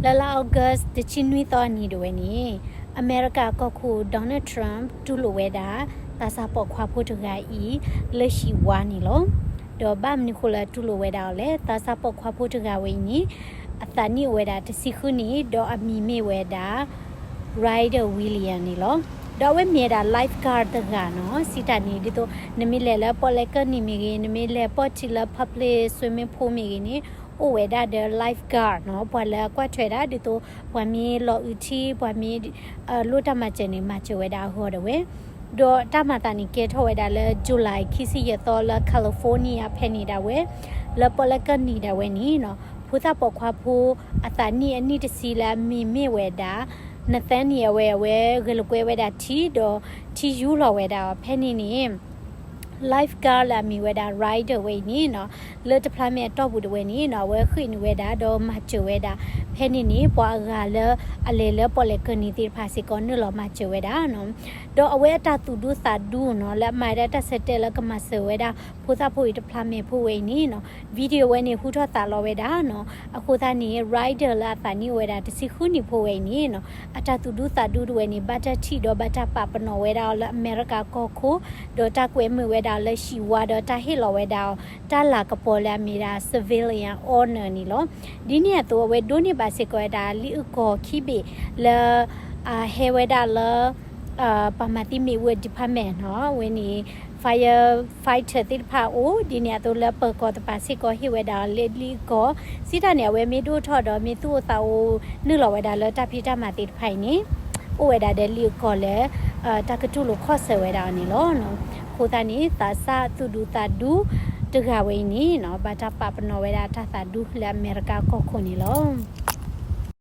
လၢလါ August တဆံနွံသီအနံၤဒၣ်ဝဲန့ၣ် အမဲရကၤကီၢ်ခိၣ် Donald Trump တူၢ်လိာ်ဝဲဒၣ် သးစၢ်ပိာ်ခွါဖိတဂၤအံၤ လၢဟံၣ်ဝါန့ၣ်လီၤ. ဒီးဘၣ်မနုၤဃိလၢတူၢ်လိာ်ဝဲဒၣ်အီၤလဲၣ်, သးစၢ်ပိာ်ခွါဖိတဂၤဝဲအံၤန့ၣ် အသးနံၣ်အိၣ်ဝဲဒၣ်တဆံဃုနံၣ် ဒီးအမံၤမ့ၢ်ဝဲဒၣ် Ryder Williams န့ၣ်လီၤ. ဒီးအဝဲမ့ၢ်ဝဲဒၣ် lifeguard တဂၤနီၤ, စံးတၢ်န့ၣ် ဒ်သိး နမ့ၢ်လဲၤလၢပီၣ်လဲၣ်ကၢၢ်နံၤမ့ၢ်ဂ့ၤ, နမ့ၢ်လဲၤပီၣ်ထံလၢ public swimming pool မ့ၢ်ဂ့ၤန့ၣ် အိၣ်ဝဲဒၣ်ဒီး lifeguard နီၤ, ပှၤလၢအကွၢ်ထွဲဒၣ် ဒ်သိး ပှၤမ့ၢ်လီၤအုးထံ ပှၤမ့ၢ် လိၣ်တၢ်မၤစၢၤန့ၣ် မၤစၢၤဝဲဒၣ်အဂီၢ်ဒၣ်ဝဲ. ဒီးတၢ်မၤသးန့ၣ်ကဲထီၣ်ဝဲဒၣ်လၢ July ခံဆံယဲၢ်သီလၢ California ဖဲန့ၣ်ဒၣ်ဝဲ လၢပီၣ်လဲၣ်ကၢၢ်နံၤဒၣ်ဝဲန့ၣ်နီၤ, ဖိသၣ်ပိာ်ခွါဖိ အသးနံၣ်အနံၣ်တဆံလၢအမံၤမ့ၢ်ဝဲဒၣ် Nathaniel ဝဲ အဝဲဂဲၤလိာ်ကွဲဝဲဒၣ်ထံဒီး ထံယူလီၤဝဲဒၣ်အီၤ ဖဲန့ၣ်န့ၣ် lifeguard လၢအမံၤဝဲဒၣ် Ryder ဝဲအံၤန့ၣ်နီၤ, လၢတဖျါမဲာ်အတီၢ်ပူၤဒၣ်ဝဲန့ၣ်နီၤ, အဝဲဃ့ၢ်နုာ်ဝဲဒၣ် ဒီးမၤစၢၤဝဲဒၣ် ဖဲန့ၣ်န့ၣ် ပှၤအဂၤလၢအလဲၤလၢပီၣ်လဲၣ်ကၢၢ်နံၤသ့ၣ်တဖၣ်စ့ၢ်ကီး နုာ်လီၤမၤစၢၤဝဲဒၣ်နီၤ. ဒီးအဝဲအတၢ်သူၣ်ဒူသးဒူနီၤ လၢအမၤဝဲဒၣ်တၢ်ဆၢတဲာ်လၢကမၤစၢၤဝဲဒၣ် ဖိသၣ်ဖိအံၤတဖျါမဲာ်ဖိဝဲအံၤန့ၣ်နီၤ, video ဝဲန့ၣ်ဟူထီၣ်သးလီၤဝဲဒၣ်နီၤ. အဃိသတးန့ၣ် Ryder လၢအသးနံၣ်အိၣ်ဝဲဒၣ်တဆံဃုနံၣ်ဖိဝဲအံၤန့ၣ်နီၤ, အတၢ်သူၣ်ဒူသးဒူဒၣ်ဝဲန့ၣ် ဘၣ်တၢ်ထံၣ်ဒီးဘၣ်တၢ်ပာ်ပနီၣ်ဝဲဒၣ်အီၤလၢအမဲရကၤကီၢ်ခိၣ်, ဒီးတၢ်ကွဲမုာ်ဝဲဒၣ်အီၤလၢဟံၣ်ဝါ ဒီးတၢ်ဟ့ၣ်လီၤဝဲဒၣ်အီၤ တၢ်လၤကပီၤလၢအမ့ၢ်ဒၣ် civilian honor န့ၣ်လီၤ. ဒ်န့ၣ်အသိး အဝဲဒိးန့ၢ်ဘၣ်စ့ၢ်ကီးဝဲဒၣ်လံာ်အုၣ်ကီၤခံဘ့ၣ်လၢ အဟဲဝဲဒၣ်လၢ ပှၤမၤသံမ့ၣ်အူအ department နီၤ, အဝဲန့ၣ် firefighter သ့ၣ်တဖၣ်အအိၣ်, ဒ်န့ၣ်အသိးလၢပၢၤကီၢ်တပၤစ့ၢ်ကီးဟ့ၣ်ဝဲဒၣ်အီၤလၢလံာ်အုၣ်ကီၤ, စံးတၢ်န့ၣ် အဝဲမ့ၢ်ဒိၣ်ထီၣ်ဒီးမ့ၢ်သူၣ်အိၣ်သးအိၣ်နုာ်လီၤဝဲဒၣ်လၢတၢ်ဖံးတၢ်မၤသ့ၣ်တဖၣ်အံၤန့ၣ် အိၣ်ဝဲဒၣ်ဒီးလံာ်အုၣ်ကီၤလၢ တၢ်ကတူၢ်လိာ်ခီၣ်ဆၢၣ်ဝဲဒၣ်အီၤန့ၣ်လီၤ. အဃိသတးန့ၣ် သးစၢ်သူၣ်ဒူသးဒူတဂၤဝဲအံၤန့ၣ်နီၤ, ဘၣ်တၢ်ပာ်ပနီၣ်ဝဲဒၣ်တၢ်သးဒူလၢအမဲရကၤကီၢ်ခိၣ်န့ၣ်လီၤ.